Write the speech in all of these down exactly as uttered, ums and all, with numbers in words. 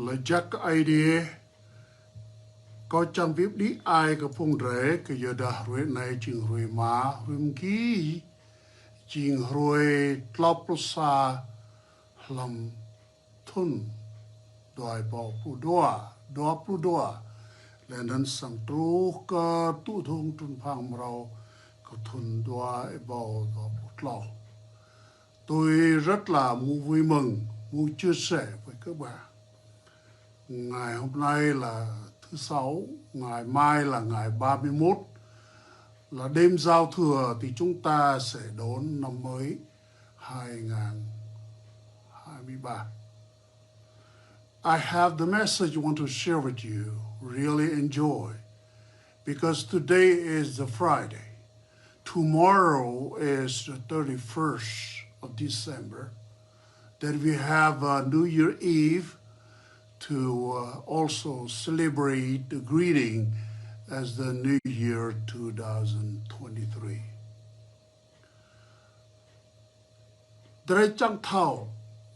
Lač jăk kơ Aê Diê, kâo čiăng bi mđĭ ai kơ phung drei kyuadah hruê anei jing hruê êma, hruê mgi, jing hruê tlâo pluh sa hlăm thŭn dua êbâo pluh dua, dua pluh dua, leh anăn srăng truh kơ tŭ dhŭng trŭn phang mrâo kơ thŭn dua êbâo dua pluh tlâo. Tôi rất là muốn vui mừng, muốn chia sẻ với các bạn. Ngày hôm nay là thứ sáu, ngày mai là ngày ba mươi mốt, là đêm giao thừa thì chúng ta sẽ đón năm mới hai ngàn hai mươi ba. I have the message I want to share with you. Really enjoy, because today is the Friday. Tomorrow is the thirty-first of December. Then we have uh, New Year Eve to uh, also celebrate the greeting as the New Year two thousand twenty-three. Drei čiăng thâo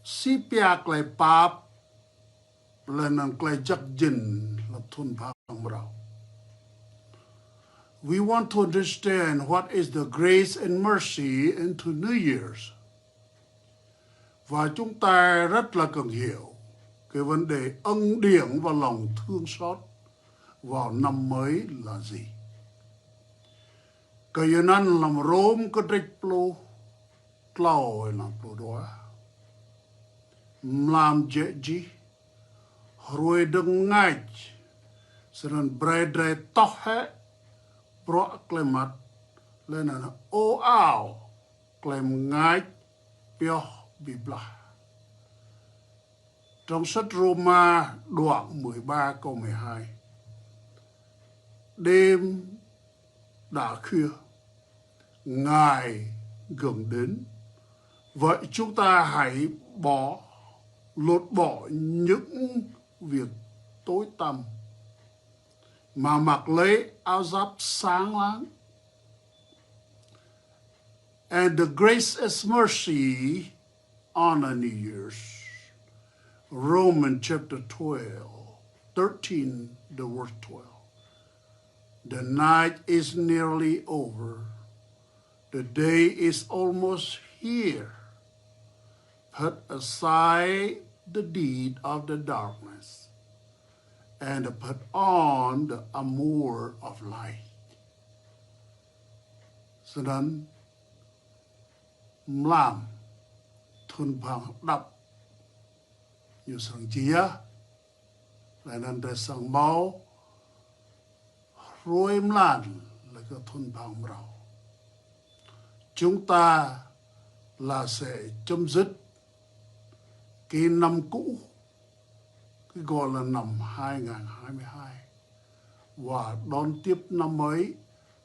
si pia klei pap leh anăn klei jăk jĭn hlăm thŭn phang mrâo. We want to understand what is the grace and mercy into New Year's. Và chúng ta rất là cần hiểu cái vấn đề ân điển và lòng thương xót vào năm mới là gì. Kyuanăn hlăm Rôm kdrêč pluh tlâo êlan pluh dua. Mlam jĕ jih, hruê dơ̆ng mngač, snăn brei drei toh hĕ bruă klei mmăt, leh anăn ôao klei mngač pioh bi blah. Trong sách Rôma đoạn mười ba câu mười hai. Đêm đã khuya, ngày gần đến. Vậy chúng ta hãy bỏ, lột bỏ những việc tối tăm mà mặc lấy áo giáp sáng láng. And the grace is mercy on a New Year's. Romans chapter twelve, thirteen, the verse twelve. The night is nearly over. The day is almost here. Put aside the deed of the darkness and put on the armor of light. Snăn mlam thŭn phang hđăp ñu srăng jih, leh anăn drei srăng mâo hruê mlan leh kơ thŭn phang mrâo. Chúng ta là sẽ chấm dứt cái năm cũ, cái gọi là năm hai ngàn hai mươi hai, và đón tiếp năm mới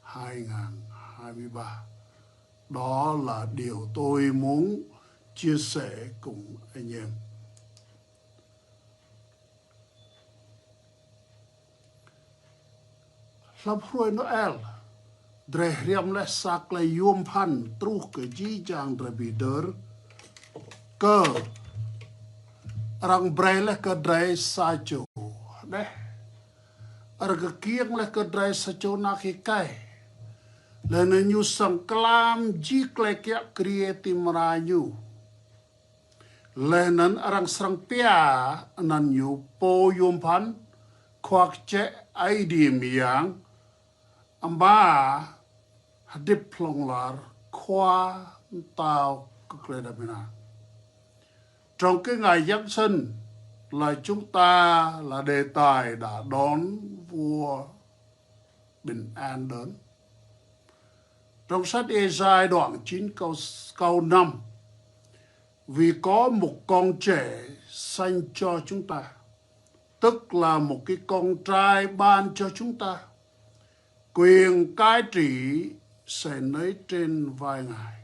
hai ngàn hai mươi ba. Đó là điều tôi muốn chia sẻ cùng anh em. Hlăm hruê Noel, drei hriăm leh sa klei yuôm bhăn truh kơ jih jang drei bi hdơr kơ arăng brei leh kơ drei sa čô hđeh. Arăng kkiêng leh kơ drei sa čô anak êkei. Leh anăn ñu srăng klam jih klei kiă kriê ti mra ñu. Leh anăn arăng srăng pia anăn ñu pô yuôm bhăn, khua kčĕ Aê Diê myang, Ama hdĭp hlŏng lar, khua mtao kơ klei êđăp ênang. Trong cái ngày Giáng sinh là chúng ta là đề tài đã đón vua bình an đến. Trong sách Êsai đoạn chín câu, câu năm, vì có một con trẻ sanh cho chúng ta, tức là một cái con trai ban cho chúng ta. Quyền cai trị sẽ nới trên vai Ngài.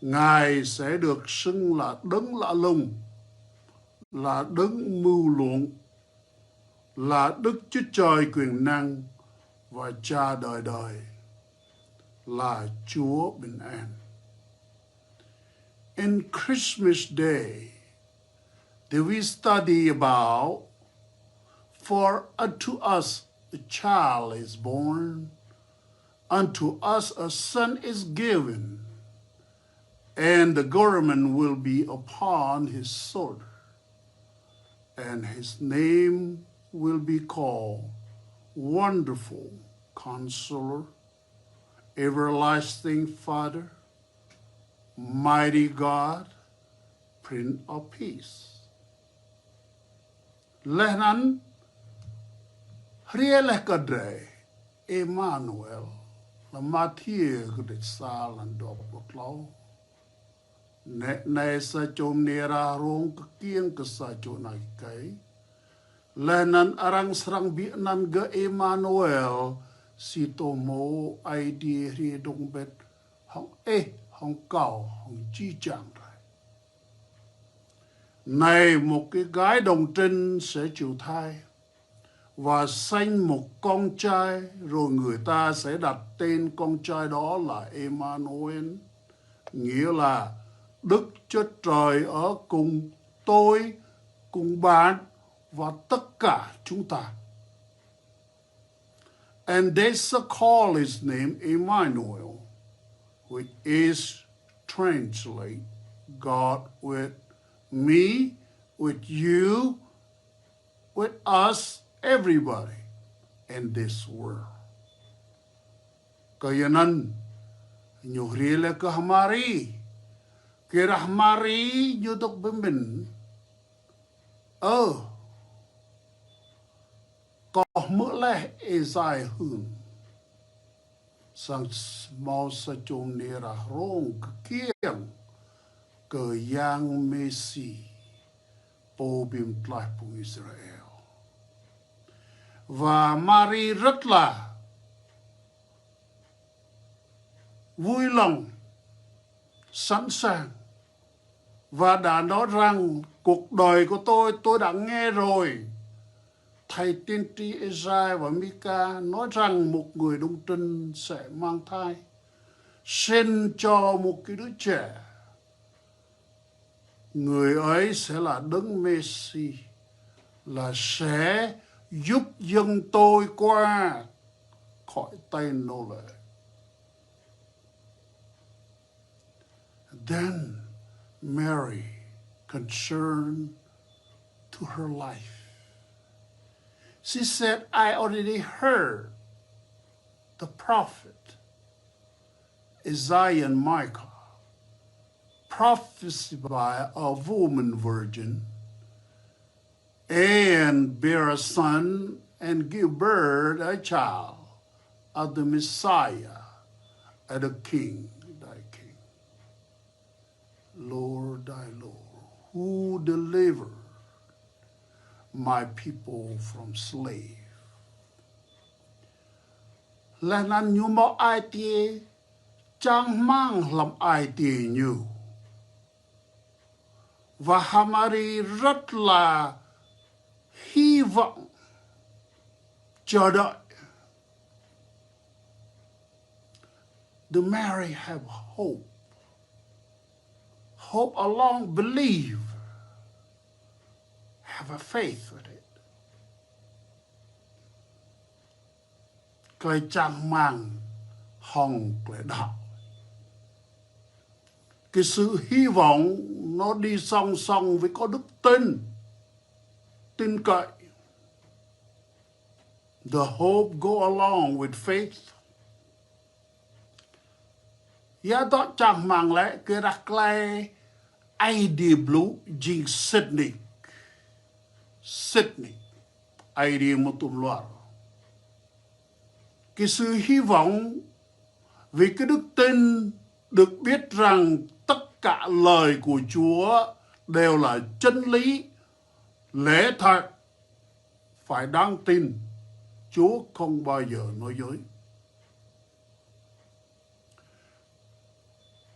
Ngài sẽ được xưng là Đấng Lạ Lùng, là Đấng Mưu Lược, là Đức Chúa Trời Quyền Năng và Cha Đời Đời, là Chúa Bình An. In Christmas Day, that we study about, "For unto us a child is born, unto us a son is given, and the government will be upon his shoulder, and his name will be called Wonderful Counselor, Everlasting Father, Mighty God, Prince of Peace." Leh anăn hriê leh kơ drei Êmanuel, hlăm Mathiơ kdrêč sa hlăm dua pluh tlâo. Nĕ anei sa čô mniê êra hrông kkiêng kơ sa čô anak êkei. Leh anăn arăng srăng bi anăn gơ̆ Êmanuel, si tô hmô Aê Diê hriê dôk mbĭt hŏng ih, hŏng kâo, hŏng jih jang drei. Anei một cái gái đồng trinh sẽ chịu thai và sanh một con trai, rồi người ta sẽ đặt tên con trai đó là Êmanuel, nghĩa là Đức Chúa Trời ở cùng tôi, cùng bạn và tất cả chúng ta. And they shall call his name Emmanuel, which is translate God with me, with you, with us, everybody in this world. Kyuanăn ñu hriê leh kơ H'Mari. Kyuadah H'Mari ñu dôk bi mĭn: Ơ, kâo hmư̆ leh Êsai hưn săng mâo sa čô mniê êra hrông kkiêng kơ Yang Mêsi, Pô bi mtlaih phung Israel. Và Mari rất là vui lòng, sẵn sàng và đã nói rằng: "Cuộc đời của tôi, tôi đã nghe rồi. Thầy tiên tri Êsai và Mika nói rằng một người đồng trinh sẽ mang thai, sinh cho một cái đứa trẻ. Người ấy sẽ là Đấng Mêsi, là sẽ giúp dân tôi qua khỏi tay nô lệ." Then Mary concerned to her life. She said, "I already heard the prophet Isaiah and Micah prophesy by a woman virgin, and bear a son, and give birth a child, as the Messiah, as the King, thy King. Lord, thy Lord, who delivered my people from slave." Leh anăn ñu mâo ai tiê čang hmăng hlăm ai tiê ñu. Và H'Mari rất là hy vọng, chờ đợi. The Mary have hope. Hope along believe. Have a faith with it. Klei čang hmăng hŏng klei đăo. Cái sự hy vọng nó đi song song với có đức tin, tin cậy. The hope go along with faith. Ya dŏ čang hmăng lĕ kyuadah klei Aê Diê blŭ jing sĭt nik. Sĭt nik. Aê Diê amâo tuôm luar. Cái sự hy vọng vì cái đức tin được biết rằng tất cả lời của Chúa đều là chân lý, lẽ thật, phải đáng tin. Chúa không bao giờ nói dối.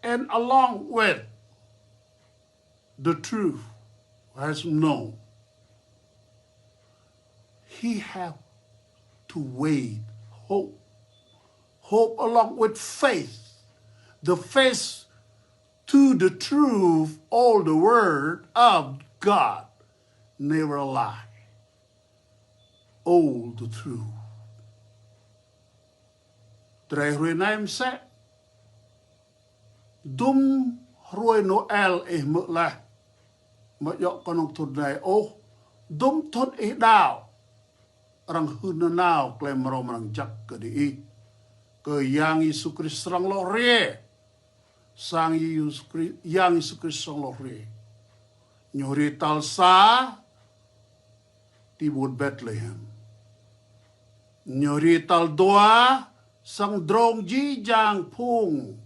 And along with the truth has known, he have to wait, hope. Hope along with faith. The faith to the truth, all the word of God. never lie. All the truth. Drei hruê anei msĕ dŭm hruê Noel ih hmư̆ leh. Amâo djŏ knŏng thŭn anei ôh, dŭm thŭn ih đăo, arăng hưn nanao klei mrâo mrang jăk kơ diih, kơ Yang Yêsu Krist srăng lŏ hriê. Sang Yêsu Krist, Yang Yêsu Krist srăng lŏ hriê. Ñu hriê tal sa ti ƀuôn Bethlehem. Ñu hriê tal dua, srăng drông jih jang phung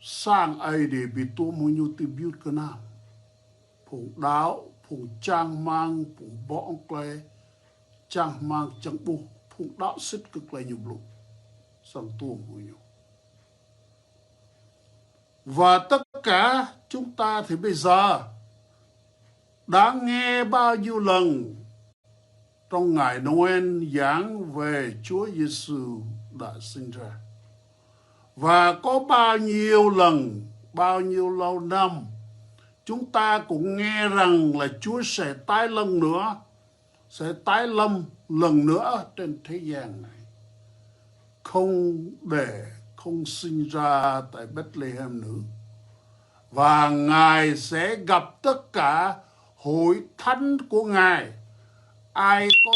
sang Aê Diê bi tuôm hŏng ñu ti biut knam. Phung đăo, phung čang hmăng, phung bŏ hŏng klei čang hmăng čang ƀuh, phung đăo sĭt kơ klei ñu blŭ, srăng tuôm hŏng ñu. Và tất cả chúng ta thì bây giờ đã nghe bao nhiêu lần trong ngày Noel giảng về Chúa Giêsu đã sinh ra. Và có bao nhiêu lần, bao nhiêu lâu năm, chúng ta cũng nghe rằng là Chúa sẽ tái lâm nữa, sẽ tái lâm lần nữa trên thế gian này. Không đẻ, không sinh ra tại Bethlehem nữa. Và Ngài sẽ gặp tất cả hội thánh của Ngài. Ai có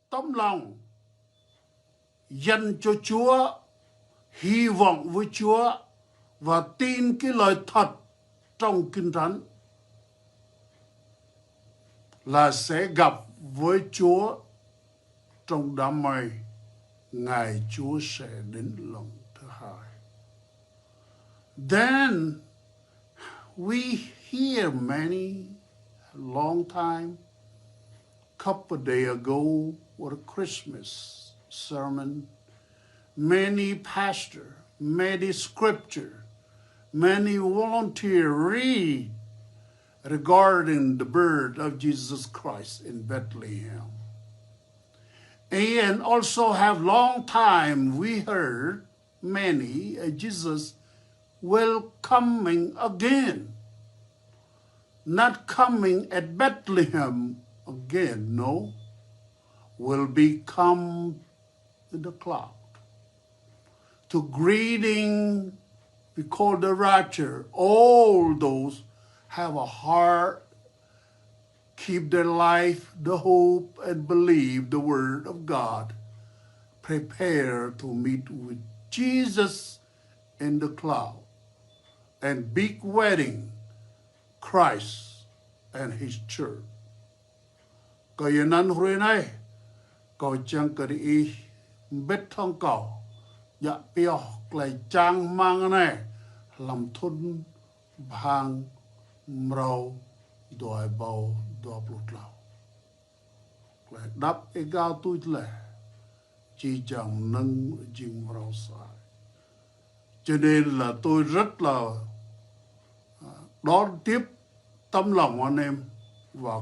tấm lòng dành cho Chúa, hy vọng với Chúa và tin cái lời thật trong Kinh Thánh là sẽ gặp với Chúa trong đám mây, ngày Chúa sẽ đến lần thứ hai. Then we hear many long time, couple day ago, or Christmas sermon, many pastor, many scripture, many volunteer read regarding the birth of Jesus Christ in Bethlehem. And also have long time we heard many, uh, Jesus will coming again. Not coming at Bethlehem again, no. Will be come in the cloud. To greeting, we call the rapture. All those have a heart, keep their life, the hope, and believe the word of God. Prepare to meet with Jesus in the cloud and big wedding, Christ and his church. Kyuanăn hruê anei, kâo čiăng kơ diih mbĭt hŏng kâo djă pioh klei čang hmăng anei hlăm thŭn bhang mrâo dua êbâo dua pluh tlâo. Klei êđăp êgao tuč leh, jih jang mnơ̆ng jing mrâo sơăi. Cho nên là tôi rất là, à, đón tiếp tấm lòng anh em và